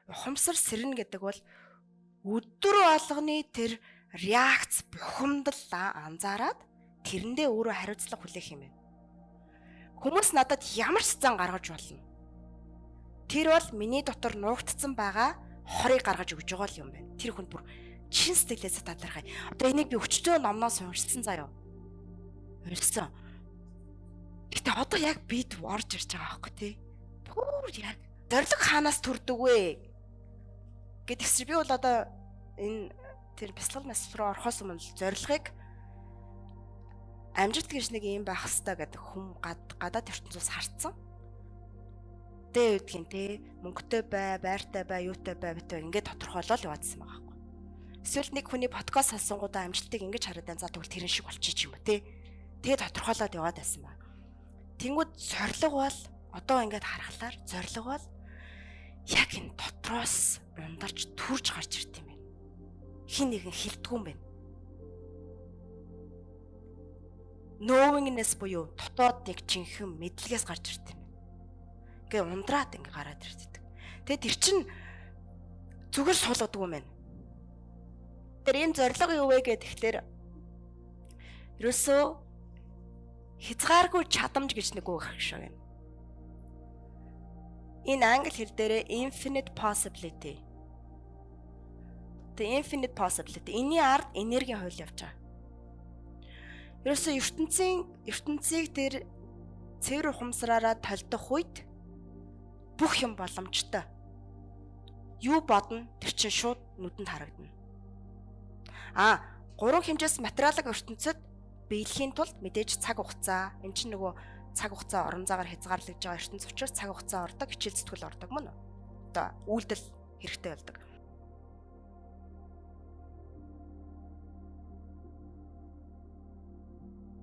Ухамсар сэрнэ гэдэг бол өдөр болгоны тэр реакц, бухимдал анзаараад тэрэндээ өөрөө хариуцлага хүлээх юм байна. Хүмүүс надад ямар ч зан гаргаж болно. Тэр бол миний дотор нуугдсан байгаа хорыг гаргаж өгж байгаа юм байна. Тэр хүн бүр чин сэтгэлээсээ талархай. Одоо энийг би өчтөө номноос уншсан заяа. Уншсан. Гэтэ одоо яг бид орж ирж байгаа байхгүй тий. Түр яг зориг хаанаас төрдөг вэ? Гэдэгс би бол одоо энэ тэр бясалгал мэсгэл рүү орохоос өмнө зорилгыг амжилт гэж нэг юм байх хэвээр гэдэг хүм гадаад ертөнцөөс харцсан. Тэ үүдгийн те мөнгөтэй бай, байртай бай, юутай бай битээ ингээд тодорхойлол яваадсан байгаа байхгүй. Эсвэл нэг хүний подкаст сонсонгуудаа амжилтыг ингэж хараад байна. За, тэгвэл тэрэн шиг болчих юм ба те. Тэгээ тодорхойлоод яваад байсан байна. Тэнгүүд зориг бол одоо ингээд харахлаар зориг бол яг энэ дотроос ундарч төрж гарч ирд юм байна. Хин нэгэн хилдэггүй юм байна. Knowingness буюу дотоод яг жинхэнэ мэдлэгээс гарч ирд юм байна. Ингээ ундраад ингээ гараад ирдэг. Тэгээ тэр чин зүгээр суулгадаг юм байна. Тэр энэ зорилго юу вэ гэхээр ерөөсөө хязгааргүй чадамж гэж нэг үг шиг юм. Энэ англи хэл дээрээ infinite possibility. The infinite possibility. Энийн ард энергийн хууль явж байгаа. Ерөөсөө ертөнцийг тэр цэвэр ухамсараараа толдох үед бүх юм боломжтой. Юу бодно, тэр чинь шууд нүдэнд харагдана. А гурван хэмжээс материалын ертөнцид биелэхийн тулд мэдээж цаг хугацаа, эн чинь нөгөө цаг хугацаа орон заагаар хязгаарлагдж байгаа ертөнц учраас цаг хугацаа ордог, хичээл зүтгэл ордог мөн үү? Одоо үйлдэл хэрэгтэй болдог.